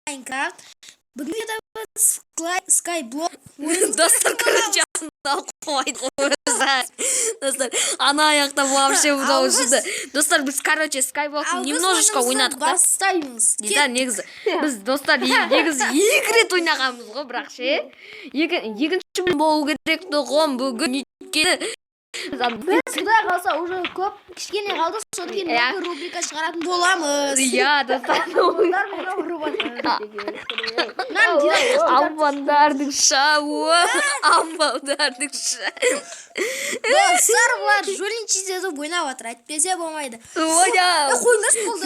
Майнкрафт. Бүгін видеода Skyblock. Достар, короче, қойды ғой достар. Ана аяқта вообще мынау шықты. Достар, біз, короче, Skyblock немножечко ойнадық та. Бастаймыз. Да, негізі біз, достар, негізі екі рет ойнағанбыз ғой, бірақ ше, екінші бөлім болу керек тұғын бүгін, өйткені Біз, құдай қалса, уже көп кішкене қалды, содан кейін новый рубрика шығаратын боламыз. Иә, достар. Мынаны Дидар. Амбандардың шауы, амбалдардың. Достар, бұлар жульничать етіп ойнап жатыр, әйтпесе болмайды. Ойна. Қойыңдаршы, болды.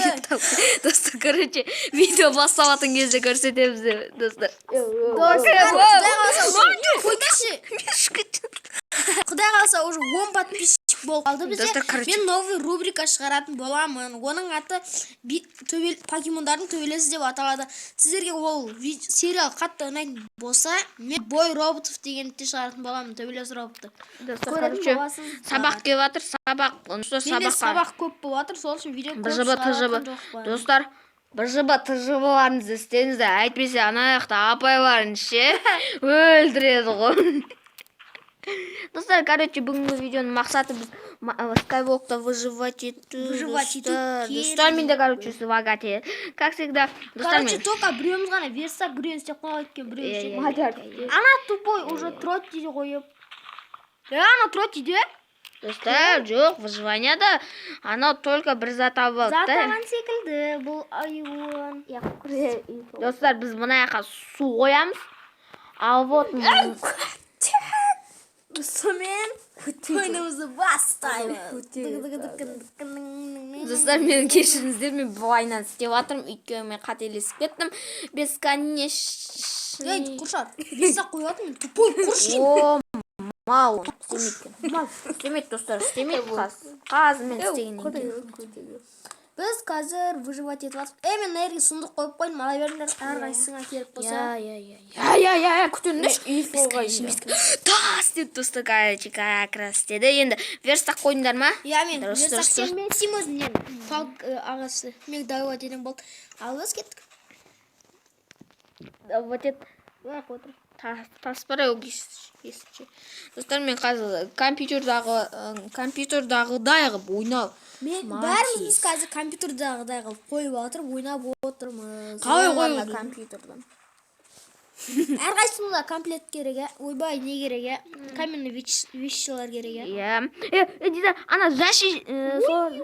Достар, короче, видео басталатын кезде көрсетеміз де, достар. Достар, құдай қалса, қойыңдаршы. Құдай қалса, уже 10 подписчик болып қалды бізде. Достар, короче. Мен новый рубрика шығаратын боламын. Оның аты покемондардың төбелесі деп аталады. Сіздерге ол сериал қатты ұнайтын болса, мен бой роботов дегенді де шығаратын боламын, төбелес роботы. Достар, Көретін короче, боласыздар. сабақ келіп жатыр, сабақ. Достар, Менде сабаққа сабақ көп болып жатыр, сол үшін видео көп БЖБ, шығарып ТЖБ. жатқан жоқпын. Достар, БЖБ, ТЖБ-ларыңызды істеңіздер, әйтпесе ана жақта апайларыңыз ше өлтіреді ғой. Достар, короче, бүгінгі видеоның мақсаты біз Skyblock-та выживать ету. Выживать ету Достар, керек. достар, менде, короче, лагать етеді, как всегда. Достар, Короче, мен только біреуміз ғана верстак, біреуін істеп қойған екен, біреуін Иә, істеп иә, қойған. иә, иә. Ана тупой уже тротти қойып. Е, ана тротти Достар, жоқ, выживанияда анау только бір зат алып алды зат да. алған секілді бұл айуан. Достар, біз мына жаққа су қоямыз, ал вот Сонымен ойынымызды бастаймыз. Достар, мені кешіріңіздер, мен былайынан істеп жатырмын, өйткені мен қателесіп кеттім бесконечный. Ей, құршат, верстак қойып жатырмын, тупой, құршы. О, мал істемейді екен, істемейді, достар, істемейді. Қазір мен істегеннен кейін. Біз қазір выживать етіп жатырмыз. Ей, мен мына жерге сундук қойып қойдым, ала беріңдер, әрқайсысыңа керек болса. Иә, иә, иә, иә, иә, иә, күтіңдерші. Бесконечный тас деп, достар, короче, как раз істеді. Енді верстак қойдыңдар ма? Иә, мен Дұрыс, верстак дұрыс, дұрыс. істеймін, мен істеймін өзім нені. Палк ағасы. Мен добывать етемін, болды. Ал біз кеттік. Вот это Былай отыр. Тас бар ау есікше. Достар, мен қазір компьютердағыдай қылып ойнау. Мен Молодец. бәріміз, біз қазір компьютердағыдай қылып қойып отырып ойнап отырмыз. Қалай қойып? Компьютердан. Әрқайсымызға комплект керек, иә? Ойбай, не керек, иә? Каменный вещилар керек, иә? Иә. Е, Дидар, ана жаши сол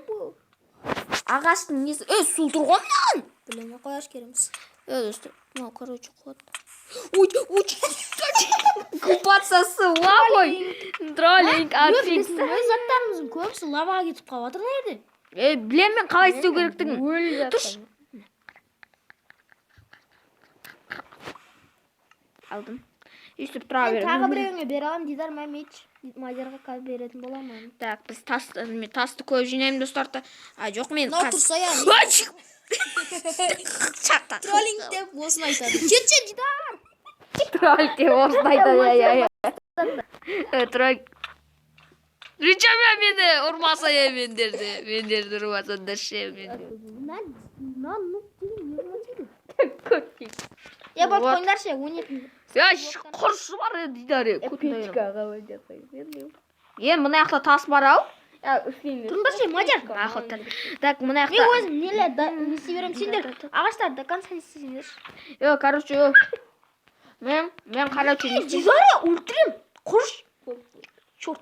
ағаштың несі? Е, су тұр ғой мынаған. Білемін, қояш кереміз. Е, достар, мынау, короче, қуат. Ой, ой, купаться с лавой. Троллинг, Өз заттарымыздың көбісі лаваға кетіп қалып жатыр мына жерде. Е, білемін мен қалай істеу керектігін. Өліп. Тұршы. Алдым. Өйстіп тұра Мен беремін. тағы біреуіңе бере аламын, Дидар, Мәмет. Мадиарға қазір беретін боламын. Так, біз тасты, мен тасты көп жинаймын, достар. А, жоқ, мен Мынау қазір- тұрса, иә. Ай, шақта. Троллинг деп осыны айтады. Кетші, Дидар. Троллинг деп осыны айтады, иә, иә, иә. Троллинг. Рича, мені ұрмаса, иә, мендерді. Мендерді ұрмасаңдар ше, мен. Мына нуб деген не қылады? Я барып Вот. қойыңдаршы, 12. Я, құршы бар еді, Дидар. Печка қалай жасаймын? Е, мына жақта тас бар ау. Тұрыңдаршы, Мадияр. Мақұл. Так, мына Мен жақта. өзім нелер да не істей беремін, сендер ағаштарды до конца не істесеңдерші. Е, короче, мен, короче, не істеймін? Дидар, я өлтірем. Құрыш. Черт.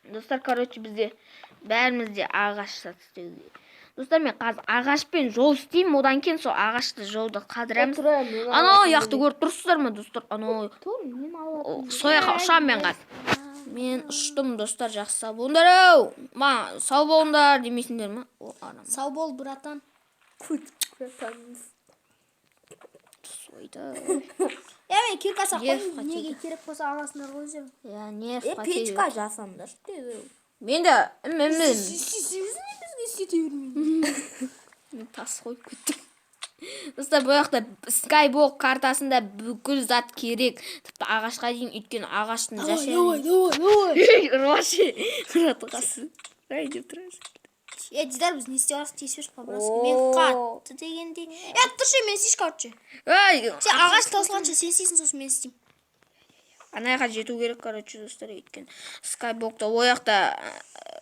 Достар, короче, бізде бәрімізде ағаш зат істеуге. Достар, мен қазір ағашпен жол істеймін, одан кейін сол ағашты жолды қалдырамыз. Анау жақты көріп тұрсыздар ма, достар? Анау Тұр, мен алатын. сол жаққа ұшамын мен қазір. Мен ұштым, достар, жақсы, сау болыңдар ау. Ма, сау болыңдар демейсіңдер ма? О, арам. Сау бол, братан. Сойды. Я мен кирка сақ Нерв қойдым. хотели. Неге керек болса аласыңдар ғой өздерің. Я нерв Е, хотели. печка жасаңдаршы деді. Мен де мен Бізге істете бермеймін. Мен тас қойып кеттім. Достар, бұл жақта Skyblock картасында бүкіл зат керек. Тіпті ағашқа дейін, өйткені ағаштың Давай, зачем? давай, давай, давай. Ей, ұрмашы. Мұрат қасы. Ай деп тұрасың. Е, Дидар, біз не істеп жатырмыз? Тиіспеші, по-братски. Мен қатты дегендей. Е, тұршы, мен істейінші, короче. Ей, Сен ағаш таусылғанша сен істейсің, сосын мен істеймін. Ана жаққа жету керек, короче, достар, өйткені скайблокта ол жақта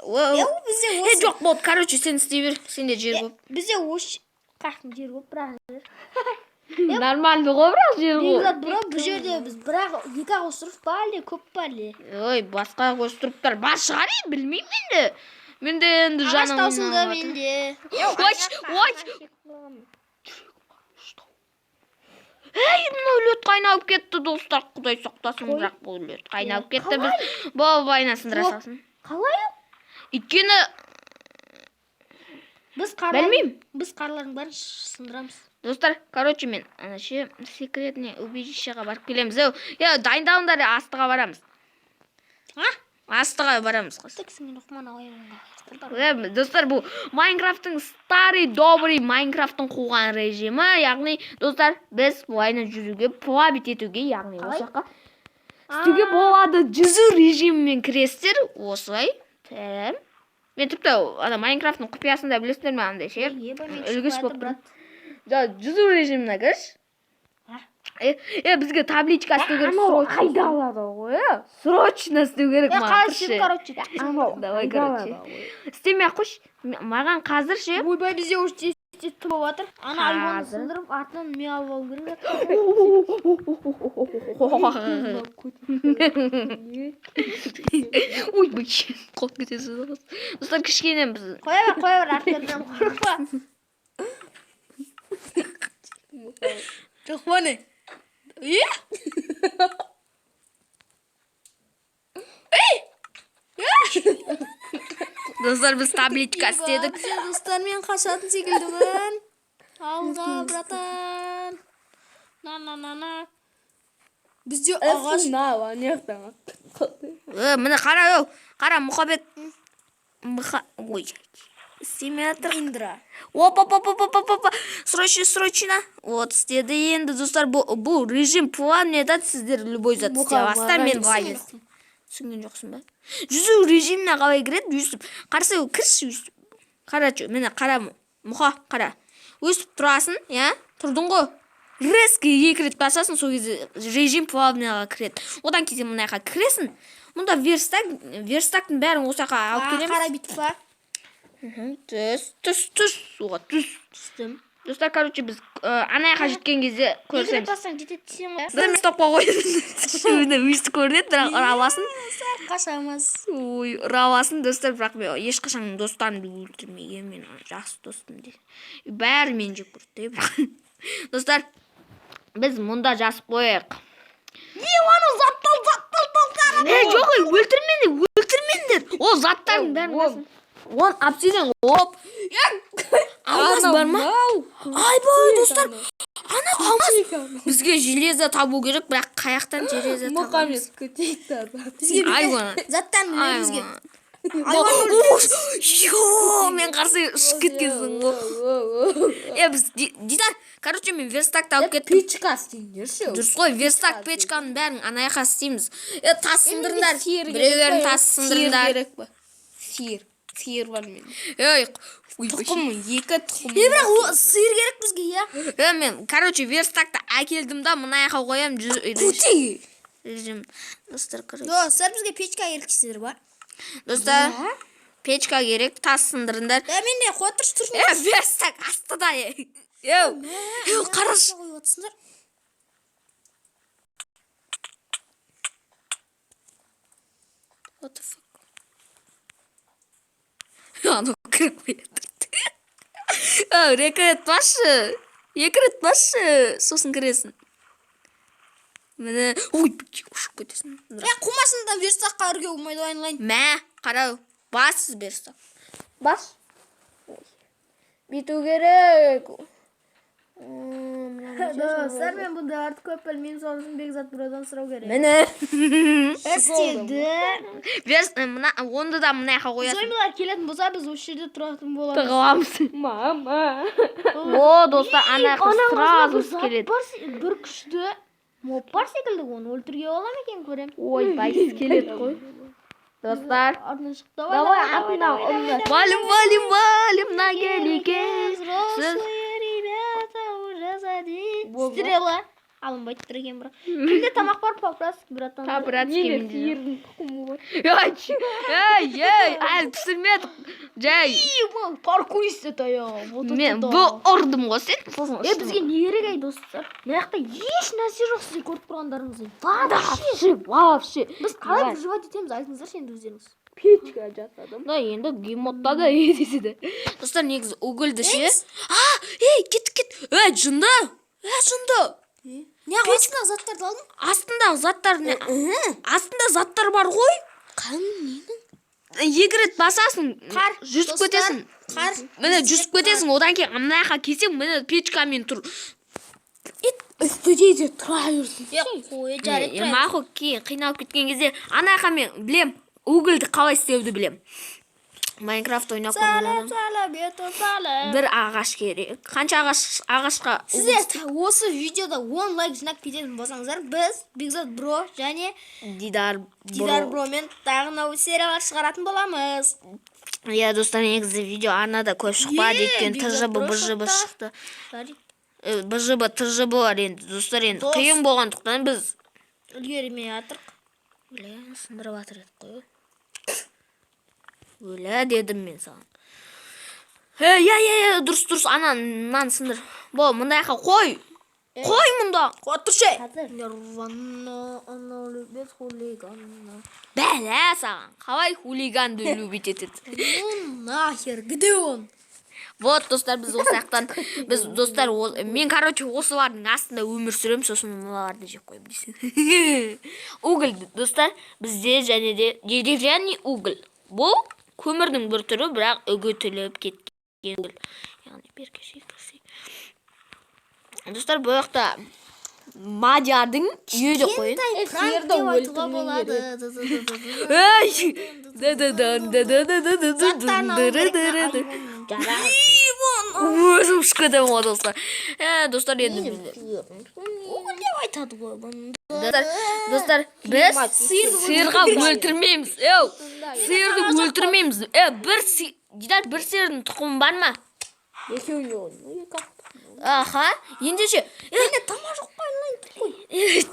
Е, ол бізде е, осы. Жоқ, болды, короче, сен істей бер, сенде жер көп. Бізде осы қаяқтың жері көп, бірақ жер. Нормально ғой, бірақ жер ғой. Бекзат бро, бұл жерде біз бірақ екі ақ остров па, әлде көп па әлде? Ой, басқа островтар бар шығар, е, білмеймін енді. Менде енді Ағаш жаным таусылды ойнап жатыр. менде. Ой, ой. Ей, мынау лёдқа айналып кетті, достар, құдай сақтасын, бірақ бұл лёдқа айналып кетті. Біз бұл айна сындыра салсын. Қалай? Өйткені Біз қарлар білмеймін. Біз қарлардың бәрін сындырамыз. Достар, короче, мен ана ше секретный убежищеға барып келеміз. Еу, е, дайындалыңдар, астыға барамыз. А? Астыға барамыз, қыз. Тіксің, Лұқман. Е, достар, бұл Майнкрафттың старый добрый Майнкрафттың қуған режимі, яғни, достар, біз былайынан жүзуге, плавить етуге, яғни осы жаққа істеуге болады. Жүзу режимімен кіресіздер, осылай. Тәм. Мен тіпті ана Майнкрафттың құпиясын да білесіздер ме, андай ше? Үлгіш болып тұр. Да, жүзу режиміне кірші. Е, е, бізге табличка істеу керек. Срочно. Айдалады ғой, е. Срочно істеу керек Е, маған. қазір Тұршы. істеймін, короче. Давай, короче. Істемей ақ қойшы. Маған қазір ше. Ойбай, бізде уже тез тез тым болып жатыр. Ана айуанды Қазір. сындырып, артынан мен алып алуым керек. Ой, блин, қорқып кетесіз. Достар, кішкене біз Қоя бер, қоя бер, артынан қорықпа. Лұқман. Е? Достар, біз табличка істедік. Бізде достармен қашатын секілдімін. Алға, братан. На на на на. Бізде ағаш На, ана жақтан. Е, міне қара, еу, қара, Мұхаммед. Мұха, ой. Істемей жатыр. Индра. Оп, оп, оп, оп, оп, оп, оп. Срочно, срочно. Вот, істеді енді, достар, бұл режим план айтады, сіздер любой зат істей аласыздар, мен былай істеймін. Түсінген жоқсың ба? Жүзу режиміне қалай кіреді? Өйстіп. Қараса, кірші өйстіп. Қарашы, міне қара, Мұха, қара. Өйстіп тұрасың, иә? Тұрдың ғой. Резко екі рет басасың, сол кезде режим плавныйға кіреді. Одан кейін мына жаққа кіресің. Мұнда верстак, верстактың бәрін осы жаққа алып келеміз. Қара, бүйтіп па? Түс, түс, түс, суға түс. Түстім. Достар, короче, біз ана жаққа жеткен кезде Екі рет көрісеміз. бассаң жетеді десең ғой. Біз стопқа қойдым. Міне, өйстіп көрінеді, бірақ ұра аласың. Қашамыз. Ой, ұра аласың, достар, бірақ мен ешқашан достарымды өлтірмегенмін, мен жақсы достым де. Бәрі мені жек көрді де, бірақ. Достар, біз мұнда жазып қояйық. Не, анау заттар, заттар, заттар. Е, жоқ, ей, өлтірмеңдер, өлтірмеңдер. Ол заттардың бәрін аласың. Он обсидиан, оп. Алмаз бар ма? Айбай, достар, ана алмаз. Бізге железо табу керек, бірақ қаяқтан железо табамыз? Мұхаммед күтейді. Бізге Айуан. заттарын бізге. Йо, мен қарсы ұшып кеткенсің ғой. Е, біз Дидар, короче, мен верстакты алып кеттім. Печка істеңдерші. Дұрыс қой, верстак, печканың бәрін ана жаққа істейміз. Е, тас сындырыңдар. Біреулерін тас сындырыңдар. Керек па? Сиыр. Сиыр бар менде. Ей, Тұқым, екі тұқым. Е, бірақ о, сиыр керек бізге, иә. Е, мен, короче, верстакты әкелдім да, мына жаққа қоямын. Күтей. Режим. Достар, короче. Достар, бізге печка керек дейсіздер ба? Достар, печка керек, тас сындырыңдар. Е, мен не, қоя тұршы, тұршы. Е, верстак астыда. Е. Еу, еу, қарашы. Қойып отырсыңдар. What the fuck? Анау кіріп қояды. Ау, екі рет басшы. Екі рет басшы. Сосын кіресің. Міне, ой, ұшып кетесің. Е, қумасын да, верстакқа ірге болмайды, айналайын. Мә, қарау, бас верстак. Бас. Бүйту керек. Достар, мен бұндайларды көп білмеймін, сол үшін Бекзат бродан сұрау керек. Міне. Істеді. Верс, мына, онды да мына жаққа қоясың. Зомбилар келетін болса, біз осы жерде тұратын боламыз. Тығыламыз. Мама. О, достар, ана жақта сразу скелет. Бар, бір күшті моб бар секілді, оны өлтіруге бола ма екен, көрем. Ойбай, скелет қой. Достар. Артынан шықты. Давай артынан ұрыңдар. Валим, валим, валим на гелике. Взрослые ребята уже сзади. Болды. Стрела. Алынбайды тұр екен бірақ. Кімде тамақ бар, по-братски, братан. По-братски Менде менде. сиырдың тұқымы бар. Ай, ей, ей, әлі түсірмедік. Жай. Паркуйся это я. Вот это Мен да. бұл ұрдым ғой сен. Сосын Е, бізге не керек, ай, достар? Мына жақта еш нәрсе жоқ, сіздер көріп тұрғандарыңыздай. Вообще. Вообще. Біз қалай выживать етеміз, айтыңыздаршы енді өздеріңіз. Печка жасадым. Да, енді геймодта да десе. Достар, негізі угольді ше. А, ей, кет, кет. Ей, жынды. Ей, жынды. Не, астындағы заттарды алдың? Астындағы заттар не? Астында заттар бар ғой. Қан ненің? Екі рет басасың, Қар, жүзіп достар, кетесің. Қар. Міне, жүзіп кетесің, одан кейін мына жаққа келсең, міне, печкамен тұр. Үстіде де тұра берсін. Е, қой, жарайды. Е, мақұл, кейін қиналып кеткен кезде ана жаққа мен білем, угольді қалай істеуді білем. Майнкрафт ойнап көрген Сәлем, адам. сәлем, ето сәлем. Бір ағаш керек. Қанша ағаш ағашқа Сіздер осы видеода 10 лайк жинап кететін болсаңыздар, біз Бекзат Бро және Дидар Дидар Бро. Бромен тағы мынау сериялар шығаратын боламыз. Иә, достар, негізі видео арнада көп шықпады, Е, өйткені Бекзат ТЖБ Бро БЖБ шықты. шықты. БЖБ ТЖБ бар енді, достар, енді Дос. қиын болғандықтан біз Үлгермей жатырық. Өлә, сындырып жатыр едік қой. Өлә дедім мен саған. Е, иә, иә, иә, дұрыс, дұрыс, ана мынаны сындыр. Бол, мында жаққа қой. Қой мұнда. Қой тұршы. Нирвана, она любит хулигана. Бәлә саған. Қалай хулиганды любить етеді? Ну нахер, где он? Вот, достар, біз осы жақтан, біз, достар, мен, короче, осылардың астында өмір сүремін, сосын мыналарды жеп қоямын дейсің. Уголь, достар, бізде және де деревянный уголь. Бұл көмірдің бір түрі, бірақ үгітіліп кеткен уголь. Яғни бері кірсек. Достар, бұл жақта Мадиардың үйі деп қояйын. Кішкентай пранк сиырды деп айтуға өлтірмеңдер. болады. Ей! Заттарын алу керек. Өзім ұшып кетемін ғой, достар. Ә, достар, енді бізде. Уголь деп айтады ғой бұны. Достар, достар, біз сиырға өлтірмейміз. Еу, сиырды өлтірмейміз. Е, бір Дидар, бір сиырдың тұқымы бар ма? Екеуіне қойдым. Екі ақ. Аха, ендеше, Менде тамақ жоқ қой, айналайын тұр қой.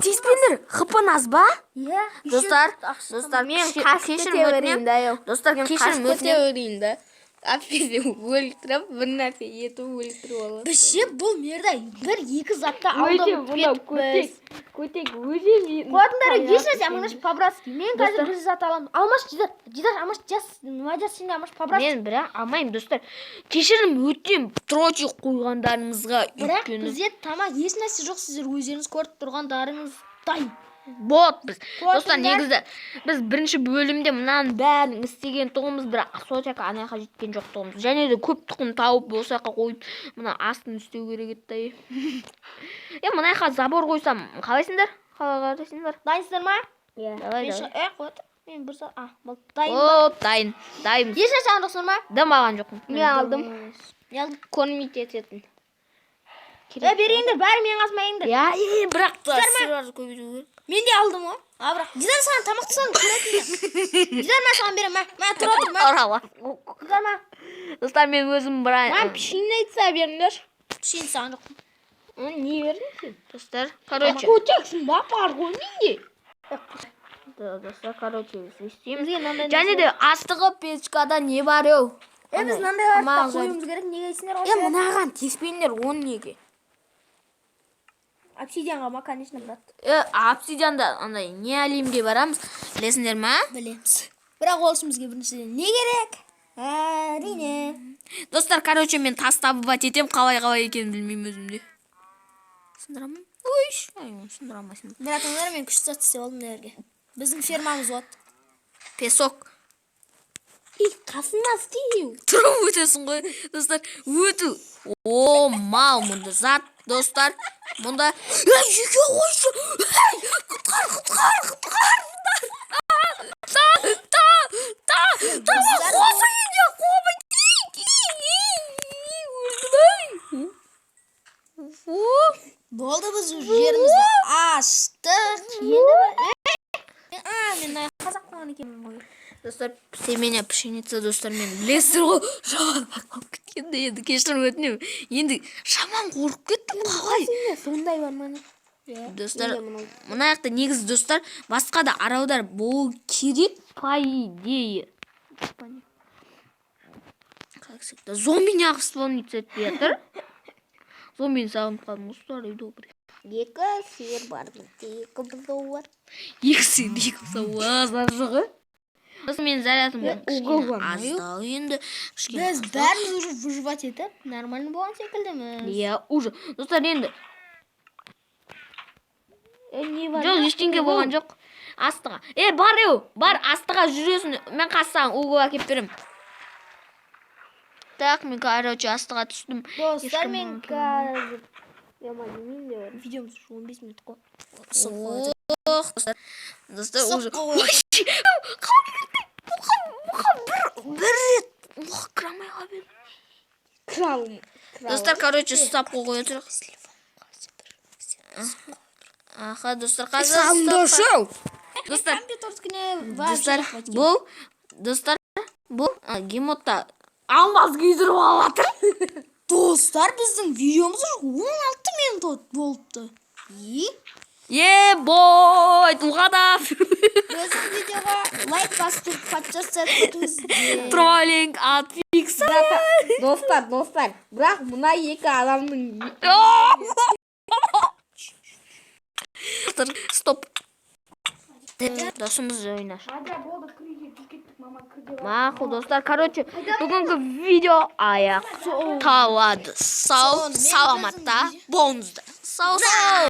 Тиіспеңдер, хп аз ба? Иә. Достар, достар, Мен кешірім қашып кете берейін өтінемін. да, еу. Достар, Мен кешірім қашып кете өтінемін. берейін да. Әппесе өлтіріп, бір нәрсе етіп өлтіріп алады. Біз ше бұл мерде бір екі затты алдап кетіппіз. Көтек өзі мен. Қуатындар, еш нәрсе алмаңдаршы, по-братски. Мен қазір бір зат аламын. Алмаш, Дидар, Дидар, алмаш, жас, Мадияр, сен де алмаш, по-братски. Мен бірақ алмаймын, достар. Кешірім өтінемін трочи қойғандарыңызға, Бірақ өйткені бізде тамақ, еш нәрсе жоқ, сіздер өздеріңіз көріп тұрғандарыңыздай. Вот біз. Достар, Қуатындар. негізі біз бірінші бөлімде мынаның бәрін істеген тұғынбыз, бірақ сол жаққа, ана жаққа жеткен жоқ тұғынбыз. Және де көп тұқым тауып, осы жаққа қойып, мына астын істеу керек еді да. Е, мына жаққа забор қойсам, қалайсыңдар? Қалай қарайсыңдар? Дайынсыздар ма? Иә. Давай, Мен давай. Қоя тұр. Мен бір зат, а, болды. Дайын ба? Оп, дайын. Дайынбыз. Еш нәрсе алған жоқсыңдар ма? Дым алған жоқпын. Мен алдым. Не алдың? Кормить ететін. Е, беріңдер, бәрі менің қасыма келіңдер. Иә, е, бірақ та сиырларды көбейту керек. Мен де алдым ғой. А, бірақ Дидар, саған тамақты салдым, көретін. Дидар, мә, саған беремін, мә. Мә, тұра тұр, мә. Орала. Дидар, мә. Достар, мен өзім бір Маған пішін айтса беріңдер. Пішен саған жоқпын. Не бердің сен? Достар, короче. Көтексің ба, бар ғой менде. Достар, короче, біз істейміз. Бізге мынандай Және де астығы печкада не бар еу? Е, біз мынандайларды да тамақ. қоюымыз керек. Неге дейсіңдер Е, ғой? мынаған тиіспеңдер, оны неге? Обсидианға ма, конечно, брат. Е, обсидианда андай не әлемге барамыз, білесіңдер ма? Білеміз. Бірақ ол үшін бізге біріншіден не керек? Әрине. Достар, короче, мен тас добывать етем, қалай қалай екенін білмеймін өзім де. Сындырамын. Ой, ай, оны сындыра алмайсың. Братандар, мен күшті зат істеп алдым мына жерге. Біздің фермамыз болады. Песок. И қасына істеу. Тұрып өтесің ғой, достар. Өту. О, мал, мұнда зат, достар. Мұнда. Ей, жеке қойшы. Ей, құтқар, құтқар, құтқар. Та, та, та, та, қосы үйде қомы. Өлдім ай. О, Болды, біз уже жерімізді аштық. Енді а, мен мына Қазақ болған екенмін ғой. Достар, семена пшеница, достар, мен білесіздер ғой, жаман қалып кеткенді енді кешірім өтінемін. Енді жаман қорқып кеттім қалай. Сондай бар ма? Достар, мына жақта негізі, достар, басқа да аралдар болу керек по идее. Как всегда, зомби неғып спавниться етпей жатыр? Зомбині сағынып қалдым ғой, старый добрый. Екі сиыр бар бізде, екі бұзау бар. Екі сиыр, екі бұзау, базар жоқ, е? Сосын менің зарядым угол кішкене бар ма? аздау енді. Кішкене Біз аздау. бәріміз уже выживать етіп, нормально болған секілдіміз. Иә, уже. Достар, енді Не бар? Жоқ, ештеңе болған жоқ. Астыға. Е, бар еу, бар, астыға жүресің. Мен қазір угол әкеліп беремін. Так, мен, короче, астыға түстім. Достар, Ешкім мен маған келмеді. қазір жаман немен де бар. Видеомыз уже 15 минут қой. Ох, достар, достар, уже. Соққы қой. Ой, қалып кетті. Бұқа, бұқа бір рет. Ох, кіре алмай қалып едім. Кралым. Достар, короче, ұстап қоя тұрық. Аха, достар, қазір ұстап. Достар, Компьютердікіне достар, бұл, достар, бұл гемотта алмаз күйдіріп алып жатыр. Достар, біздің видеомыз уже 16 минут болыпты. И Е, бой, тұлғадап. Біздің видеоға лайк басып, подписаться етіңіздер. Троллинг от Фикса. Достар, достар, бірақ мына екі адамның Стоп. Досымыз ойнаш. Мақұл, достар, короче, бүгінгі видео аяқталады. Сау, Сонымен саламатта болыңыздар. Сау, сау.